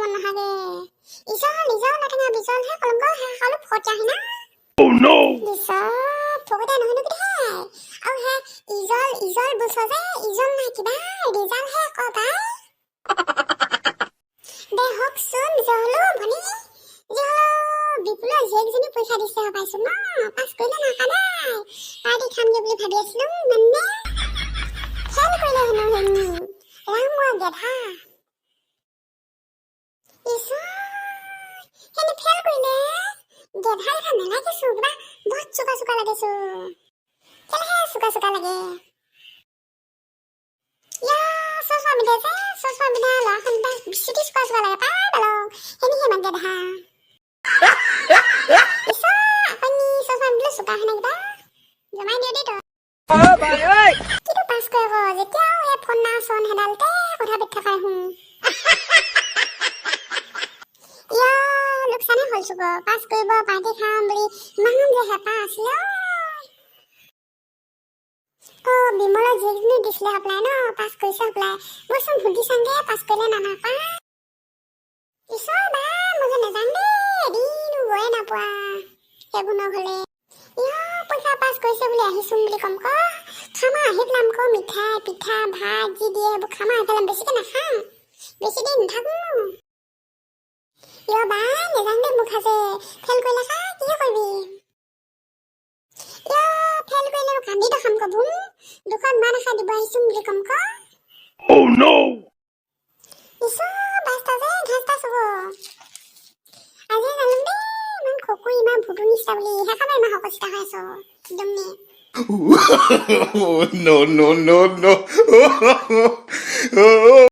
মন নাথাকে। Equal equal নাটেঙা বিজল হে কলংক হে খালো ফকতীয়া হয় না। Oh no! দিছ ফকতীয়া নহয় নেকি হে? আৰু হে ইজল ইজল বুলছ যে, ইজল নাই, কিবা ৰিজাল্ট হে ক পাই। দে হকচোন, যে হলো ভনী, যি হলো বিপুলৰ জীয়েকজনী পৰীক্ষা দিছে পাইছো ন, পাছ কৰিলে নাকাদাই পাৰ্টি খামগে বুলি ভাবি আছিলো। মানে ফেইল কৰিলে হেনো হেনি। ৰাম মই গেধা। ঈশ্বৰ, হেনি ফেইল কৰিলে? গেধা গেধা নালাগেছো, কিবা বহুত চোকা চোকা লাগেছো। কেলেহে চোকা চোকা লাগে? ইয়া, চশমা পিন্ধে যে, চশমা পিন্ধা ল'ৰাখন কিবা বেছিকে চোকা চোকা লাগে পাই বেলক। হেনিহে ইমান গেধা। ঈশ্বৰ, আপুনি চশমা পিন্ধিলে চোকা হয় নে? কিবা জমাই দিওঁ দেই তই। কিটো পাছ কৰিব যেতিয়াও সেই ফোন না চোন সেইডালতে কথা পাতি থকা দেখোন। ইয়া, লোকচানে হ'ল চুক। পাছ কৰিব, পাৰ্টি খাম বুলি ইমান যে হেঁপাহ আছিলে ঐ। অ, বিমলৰ জীয়েকজনী দিছিলে হবলাই ন, পাছ কৰিছে হবলাই। বচোন সুধি চাংগে পাছ কৰিলে নানা পাই। ঈশ্বৰ বা, মই যে নাযাম দেই, এদিনো গৈয়ে নাপোৱা সেইবোৰৰ ঘৰলে। ইয়া, পৰীক্ষা পাছ কৰিছে বুলি আহিছোন বুলি ক'ম ক। খামা আহি পেলাম ক, মিঠাই পিঠা ভাত যি দিয়ে সেইবোৰ খামা আহি পেলাম। বেছিকে নাখাম, বেছি দেৰি নাথাকো। ইয়া বা, নেযাম দেই। মোক সাজে ফেইল কৰিলে খা কি কৰিবি? ইয়া, ফেইল কৰিলে মই কান্দি দেখাম ক। বুম দুখন মান এখা দিব আহিছোন বুলি ক'ম ক। Oh no! ঈশ্বৰ, বাস্তা যে ঘাঁচটা চুব আজি জানিম দেই। ইমান খকুৰি, ইমান ভুটু নিচিনা বুলি সেইকাৰণে ইমান শকত চিতা হৈ আছ একদম নে। No, no, no, no.